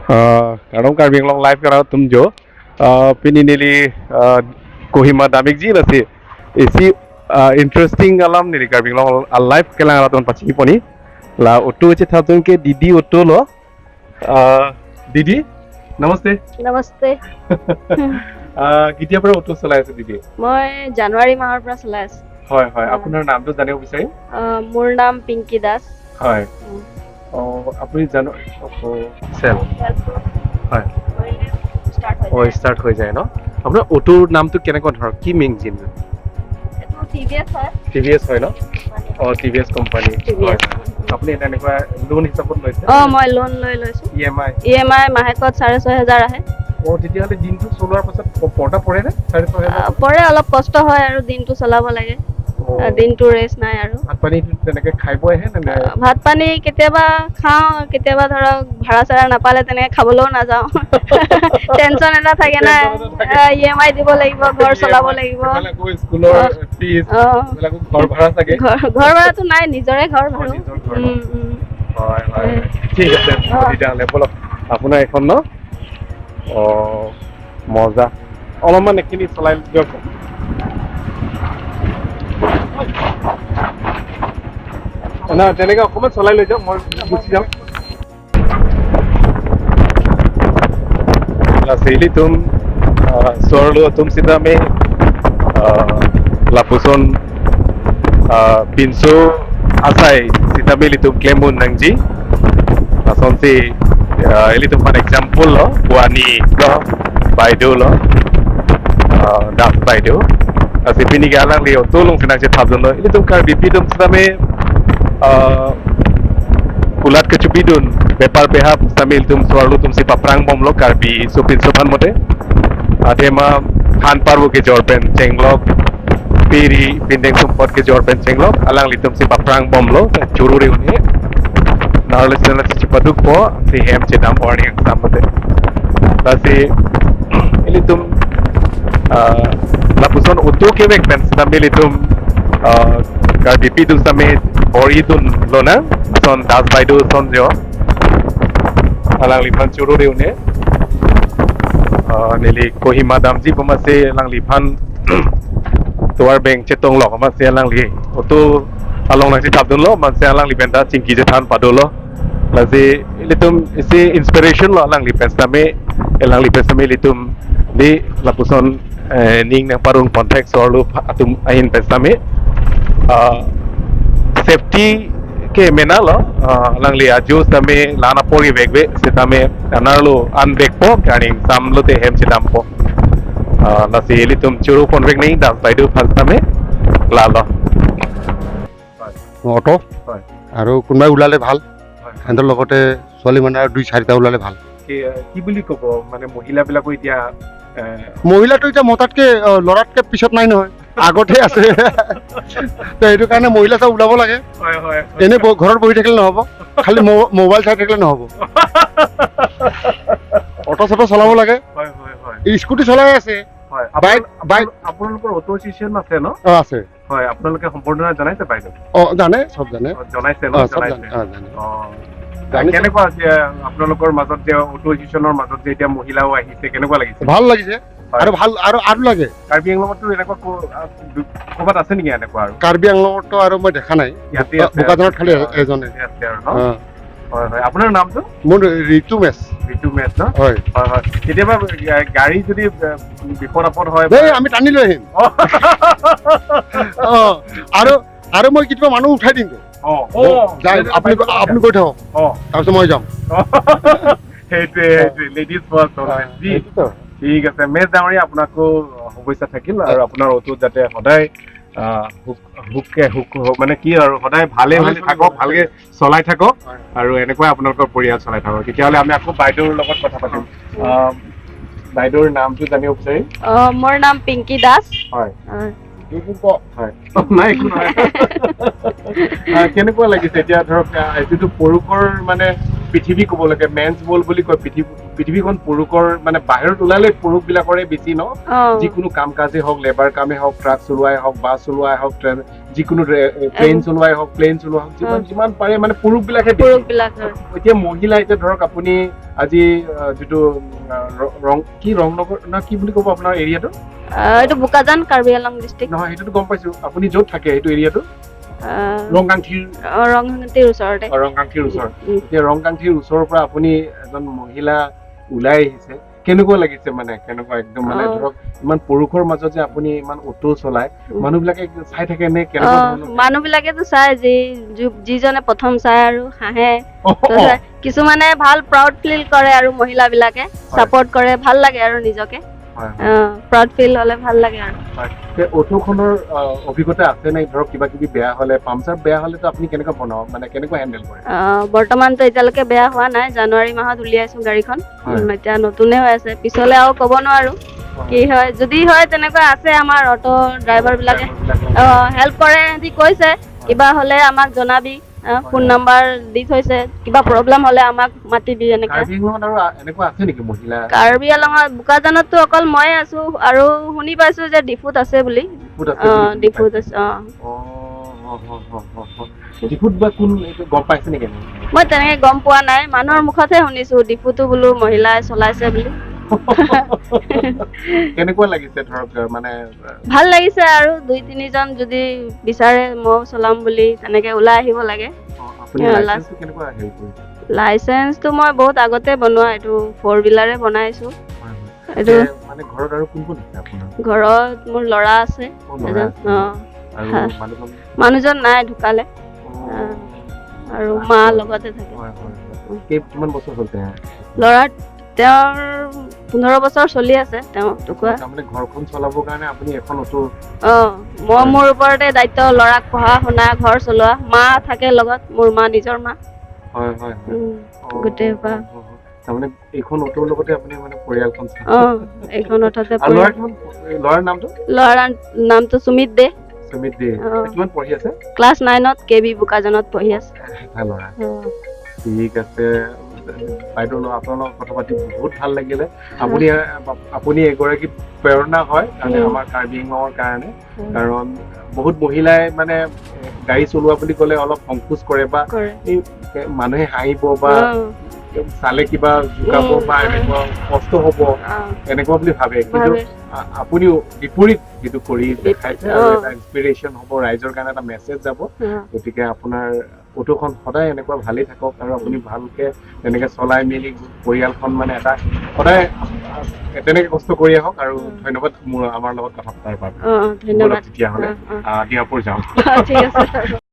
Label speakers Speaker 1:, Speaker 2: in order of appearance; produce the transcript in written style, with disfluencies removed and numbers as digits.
Speaker 1: Karong Karbi Anglong live kara tumjo pini nili Kohima damik ji lasi isi interesting alam nili Karbi Anglong live kelang ala ton pachi poni la auto che thatun ke didi auto lo didi namaste
Speaker 2: namaste
Speaker 1: কেতিয়া পৰা auto চলাই আছে দিদি?
Speaker 2: মই জানুৱাৰী মাহৰ পৰা চলাই আছো।
Speaker 1: হয় হয়, আপোনাৰ নামটো জানিব বিচাৰিম?
Speaker 2: মোৰ নাম পিংকি দাস।
Speaker 1: হয়। আপুনি জানুৱাৰী চেল হয় ষ্টাৰ্ট হৈ যায় ন? আপোনাৰ অটোৰ নামটো কেনেকুৱা ধৰক, কি মেগজিন?
Speaker 2: টিভিএছ হয়।
Speaker 1: টিভিএছ হয় ন? অ, টিভিএছ কোম্পানী। আপুনি তেনেকুৱা লোন হিচাপত লৈছে?
Speaker 2: অ, মই লোন লৈ লৈছো।
Speaker 1: ইএমআই?
Speaker 2: ইএমআই মাহেকত 6500 আহে।
Speaker 1: অ, তেতিয়াহ'লে দিনটো চলোৱাৰ পাছত পৰ্দা পৰে নে? 6500
Speaker 2: পৰে, অলপ কষ্ট হয় আৰু দিনটো চলাব লাগে, দিনটো ৰেষ্ট নাই আৰু।
Speaker 1: ভাত পানী তেনেকে খাই বৈ আহে নে?
Speaker 2: ভাত পানী কেতিয়াবা খাওঁ, কেতিয়াবা ধৰক ভাড়া চাড়া নাপালে তেনেকে খাবলৈও নাযাওঁ। টেনচন এটা থাকে না, ইএমআই দিব লাগিব, ঘৰ চলাব লাগিব। ঘৰ ভাড়াটো নাই, নিজৰে ঘৰ ভাড়া।
Speaker 1: হয়, ঠিক আছে তেতিয়াহ'লে বলক। আপোনাৰ এখন ন? অ, মজা। অলপমান এইখিনি চলাই দিয়ক। না, তেনেকে অকণমান চলাই লৈ যাওক, মই গুচি যাম। Tum sorlo tum sitame lapuson pinso asai sitame litum klemun nangji lasonsi elitum pan example lo buani lo baido lo das baido asipini galang lio tulung sinang che thabdon lo elitum kar bipi tum sitame kulat ke cupidun bepar behap samil tum swarlu tum si paprang bom lo karbi supin sopan mote adema khan parbu ke jorpen chenglok piri pindeng sumpot ke jorpen chenglok alang litum si paprang bom lo chururi une narle sena si paduk po si hem che dam warning samote lasi ilitum lapuson utu ke bek pen samil itum karbi pidum samil oridun lona son das baidu son jo alang lipan churu reune nili Kohima damji pamase alang lipan toar beng chetong lok amase alang li oto along nang tabdun lo manse alang lipen ta chingki je than pado lo lasi litum isi inspiration lo alang lipen same alang lipen same litum li lapuson ning nang parung contact sorlu atum ahin pen same safety ke mena lo langli aju same lana pori vegve sitame anarlo an bekpo kani samlo te hem chidampo lasi elitum churu phone veg nei das baidu phasame la lo
Speaker 3: auto আৰু কোনোবাই ওলালে ভাল, সিহঁতৰ লগতে ছোৱালী মানে আৰু 2-4টা ওলালে ভাল।
Speaker 1: কি বুলি ক'ব মানে মহিলাবিলাকো এতিয়া
Speaker 3: মহিলাটো এতিয়া মতাতকে ল'ৰাতকে পিছত নাই নহয়, আগতে আছে। তো সেইটো কাৰণে মহিলা চব ওলাব লাগে। এনেই ঘৰত বহি থাকিলে নহ'ব, খালি মোবাইল চাই থাকিলে নহ'ব, অটো চটো চলাব লাগে। স্কুটি চলাই আছে, বাইক বাইক।
Speaker 1: আপোনালোকৰ অটো এছ'চিয়েশ্যন আছে ন?
Speaker 3: অ, আছে।
Speaker 1: হয়, আপোনালোকে সম্বৰ্ধনা জনাইছে বাইদেউ?
Speaker 3: অ, জানে, চব জানে।
Speaker 1: জনাইছে ন?
Speaker 3: চব জানে।
Speaker 1: অ, কেনেকুৱা আপোনালোকৰ মাজত যে অটো এছ'চিয়েশ্যনৰ মাজত যে এতিয়া মহিলাও আহিছে, কেনেকুৱা লাগিছে?
Speaker 3: ভাল লাগিছে আৰু ভাল আৰু আৰু লাগে।
Speaker 1: কাৰ্বি আংলঙতো এনেকুৱা ক'ৰবাত আছে নেকি এনেকুৱা? আৰু
Speaker 3: কাৰ্বি আংলঙতো আৰু মই দেখা নাই, বোকাজানত খালি এজনে
Speaker 1: আছে আৰু ন? হয় হয়। আপোনাৰ নামটো?
Speaker 3: মোৰ ঋতু মেচ।
Speaker 1: ঋতু মেচ ন?
Speaker 3: হয়
Speaker 1: হয় হয়। কেতিয়াবা গাড়ী যদি বিপদ আপদ হয়
Speaker 3: আমি টানি লৈ আহিম। অ, আৰু আৰু মই কেতিয়াবা মানুহ উঠাই দিম। আপুনি আপুনি গৈ থাকক, তাৰপিছত মই যাম।
Speaker 1: সেইটোৱে সেইটোৱে, লেডিজ ফাৰ্ষ্ট অলৱেজ। ঠিক আছে মেচ ডাঙৰীয়া, আপোনাকো শুভেচ্ছা থাকিল আৰু আপোনাৰ অটোত যাতে সদায় মানে কি আৰু সদায় ভালে ভালে থাকক, ভালকে চলাই থাকক আৰু এনেকুৱাই আপোনালোকৰ পৰিয়াল চলাই থাকক। তেতিয়াহ'লে আমি আকৌ বাইদেউৰ লগত কথা পাতিম। বাইদেউৰ নামটো জানিব বিচাৰিম?
Speaker 2: মোৰ নাম পিংকি দাস।
Speaker 1: হয় হয়, নাই একো নহয়। কেনেকুৱা লাগিছে এতিয়া ধৰক এইটোতো পুৰুষৰ মানে পৃথিৱী ক'ব লাগে, মেনছ ৱৰ্ল্ড বুলি কয়, পৃথিৱীখন পুৰুষৰ, মানে বাহিৰত ওলালে পুৰুষ বিলাকৰে বেছি ন? যিকোনো কাম কাজেই হওক, লেবাৰ কামেই হওক, ট্ৰাক চলোৱাই হওক, বাছ চলোৱাই হওক, ট্ৰেইন, যিকোনো ট্ৰেইন চলোৱাই হওক, প্লেন চলোৱা হওক, যিমান যিমান পাৰে মানে পুৰুষ বিলাকহে বেছি।
Speaker 2: পুৰুষ বিলাকৰ।
Speaker 1: এতিয়া মহিলা, এতিয়া ধৰক আপুনি আজি যিটো ৰং কি ৰংনগৰ না কি বুলি ক'ব আপোনাৰ এৰিয়াটো?
Speaker 2: এইটো বোকাজান, কাৰ্বি আংলং ডিষ্ট্ৰিক্ট।
Speaker 1: নহয়, সেইটোতো গম পাইছো, আপুনি য'ত থাকে সেইটো এৰিয়াটো ৰংকাংঠিৰ?
Speaker 2: ৰংহাংটিৰ ওচৰতে।
Speaker 1: ৰংকাংঠিৰ ওচৰত। এতিয়া ৰংকাংঠিৰ ওচৰৰ পৰা আপুনি এজন মহিলা ওলাই আহিছে, কেনেকুৱা লাগিছে? মানে কেনেকুৱা একদম মানে ধৰক ইমান পুৰুষৰ মাজত যে আপুনি ইমান অটো চলাই, মানুহ বিলাকে চাই থাকে নে কেনেকুৱা ধৰণৰ?
Speaker 2: মানুহ বিলাকেতো চাই, যিজনে প্ৰথম চাই আৰু হাঁহে। তাৰপিছত কিছুমানে ভাল প্ৰাউড ফিল কৰে আৰু মহিলা বিলাকে চাপৰ্ট কৰে, ভাল লাগে আৰু নিজকে।
Speaker 1: হয় হয়
Speaker 2: প্ৰাউড ফিল হলে ভাল লাগে আৰু।
Speaker 1: হয়। তে অটোখনৰ অভিজ্ঞতা আছে নে? ধৰক কিবা কিবি বেয়া হলে, পামচাৰ বেয়া হলেতো আপুনি কেনেকুৱা বনাও, মানে কেনেকুৱা হেণ্ডেল কৰে?
Speaker 2: বৰ্তমানতো এতিয়ালৈকে বেয়া হোৱা নাই, জানুৱাৰী মাহত উলিয়াইছো গাড়ীখন। এতিয়া নতুনে হৈ আছে, পিছলে আৰু ক'ব নোৱাৰো কি হয়। যদি হয় তেনেকুৱা আছে, আমাৰ অটো ড্ৰাইভাৰ বিলাকে হেল্প কৰে। সিহঁতি কৈছে কিবা হলে আমাক জনাবি, ফোন নাম্বাৰ দি থৈছে, কিবা প্ৰব্লেম হলে আমাক মাতিবি এনেকে।
Speaker 1: কাৰ্বি আংলঙত আৰু এনেকুৱা আছে নেকি মহিলা?
Speaker 2: কাৰ্বি আংলঙত বোকাজানততো অকল ময়ে আছো, আৰু শুনি পাইছো যে ডিফুত আছে বুলি।
Speaker 1: ডিফুত আছে বুলি শুনি
Speaker 2: ডিফুত
Speaker 1: পাইছো।
Speaker 2: আছে অ।
Speaker 1: অ, অ, অ, অ, অ, অ। ডিফুত বা কোন, এইটো গম পাইছে নেকি আপুনি?
Speaker 2: মই তেনেকে গম পোৱা নাই, মানুহৰ মুখতহে শুনিছো ডিফুতো বোলো মহিলাই চলাইছে বুলি।
Speaker 1: কেনেকুৱা লাগিছে ধৰক মানে?
Speaker 2: ভাল লাগিছে, আৰু দুই তিনিজন যদি বিচাৰে ময়ো চলাম বুলি, তেনেকে ওলাই আহিব লাগে।
Speaker 1: আপুনি লাইচেন্সটো কেনেকুৱা হেৰি কৰিছে?
Speaker 2: লাইচেন্সটো মই বহুত আগতে বনোৱা, এইটো ফ'ৰ হুইলাৰে বনাইছো।
Speaker 1: হয় হয়।
Speaker 2: এইটো
Speaker 1: মানে ঘৰত আৰু কোন কোন আছে আপোনাৰ?
Speaker 2: ঘৰত মোৰ ল'ৰা আছে
Speaker 1: ল'ৰা
Speaker 2: এজন।
Speaker 1: আছে। আৰু মানুহজন?
Speaker 2: মানুহজন নাই, ঢুকালে। আৰু মা লগতে থাকে।
Speaker 1: হয় হয় হয়। কিমান বছৰ হ'ল তেওঁৰ?
Speaker 2: ল'ৰাৰ তেওঁৰ 15 বছৰ চলি আছে তেওঁ ঢুকুৱা।
Speaker 1: তাৰমানে ঘৰখন চলাবৰ কাৰণে আপুনি এখন অটো?
Speaker 2: অ, মই মোৰ ওপৰতে দায়িত্ব, ল'ৰাক পঢ়া শুনা, ঘৰ চলোৱা। মা থাকে লগত, মোৰ মা, নিজৰ মা।
Speaker 1: হয় হয় হয়।
Speaker 2: গোটেই সোপা।
Speaker 1: তাৰমানে এইখন অটোৰ লগতে আপুনি মানে পৰিয়ালখন চায়?
Speaker 2: অ, এইখন অটোতে।
Speaker 1: আৰু ল'ৰা কিমান, ল'ৰাৰ নামটো?
Speaker 2: ল'ৰাৰ নামটো সুমিত দে।
Speaker 1: সুমিত দে। কিমান পঢ়ি আছে?
Speaker 2: ক্লাছ 9ত, কে বি বোকাজানত পঢ়ি আছে।
Speaker 1: এটা ল'ৰা। ঠিক আছে বাইদেউ, আপোনাৰ লগত কথা পাতি বহুত ভাল লাগিলে। আপুনি এগৰাকী প্ৰেৰণা হয় কাৰণে আমাৰ কাৰ্বি আংলঙৰ কাৰণে, কাৰণ বহুত মহিলাই মানে গাড়ী চলোৱা বুলি ক'লে অলপ সংকোচ কৰে বা
Speaker 2: কৰে।
Speaker 1: এই মানুহে হাঁহিব বা চালে কিবা জোকাব বা এনেকুৱা কষ্ট হ'ব এনেকুৱা বুলি ভাবে, কিন্তু
Speaker 2: ভাবে।
Speaker 1: আপুনিও বিপৰীত যিটো কৰি দেখাইছে আৰু এটা ইনস্পিৰেশ্যন হ'ব ৰাইজৰ কাৰণে, এটা মেছেজ যাব। গতিকে আপোনাৰ অটোখন সদায় এনেকুৱা ভালেই থাকক আৰু আপুনি ভালকে তেনেকে চলাই মেলি পৰিয়ালখন মানে এটা সদায় তেনেকে কষ্ট কৰি আহক। আৰু ধন্যবাদ মোৰ আমাৰ লগত কথা পতাৰ বাবে।
Speaker 2: অ, ধন্যবাদ।
Speaker 1: ব'লক তেতিয়াহ'লে, ডিমাপুৰ যাওঁ।
Speaker 2: ঠিক আছে।